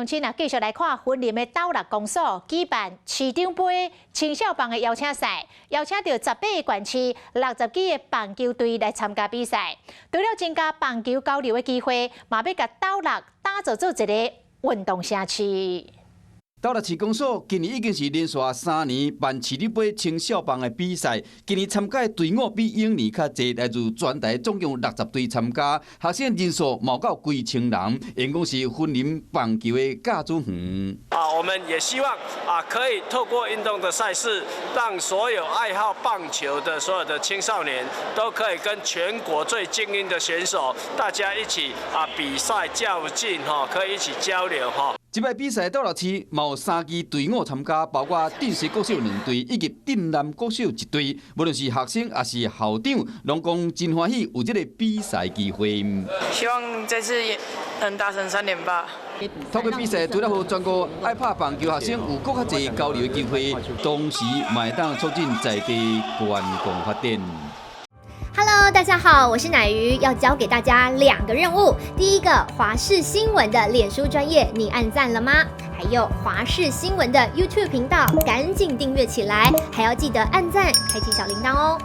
鄉親啊，繼續來看雲林的斗六公所舉辦市長盃青少棒的邀請賽，邀請到18個縣市60幾个棒球隊來參加比賽。除了增加棒球交流的機會，嘛欲共斗六打造做一个運動城市。斗六市公所今年已經是連續3年辦市長盃青少棒的比賽，今年參加的隊伍比往年較濟，來自全台總共60隊參加，學生人數嘛有夠幾千人，因講是雲林棒球的甲子園。啊，我們也希望啊，可以透過運動的賽事，讓所有愛好棒球的所有的青少年，都可以跟全國最精英的選手，大家一起啊比賽較勁哈，可以一起交流哈。這擺比賽斗六市嘛有三支隊伍參加，包括鎮西國小兩隊以及鎮南國小一隊。無論是學生抑是校長，攏講真歡喜有這个比賽機會。希望這次能達成三連霸。透過比賽，除了予全國愛拍棒球學生有閣較濟交流的機會，同時嘛會當促進在地觀光發展。 Hello，大家好，我是乃瑜，要交給大家兩個任務。第一個，華視新聞的臉書專頁，你按讚了嗎？還有華視新聞的 YouTube 頻道，趕緊訂閱起來，還要記得按讚，開啟小鈴鐺哦。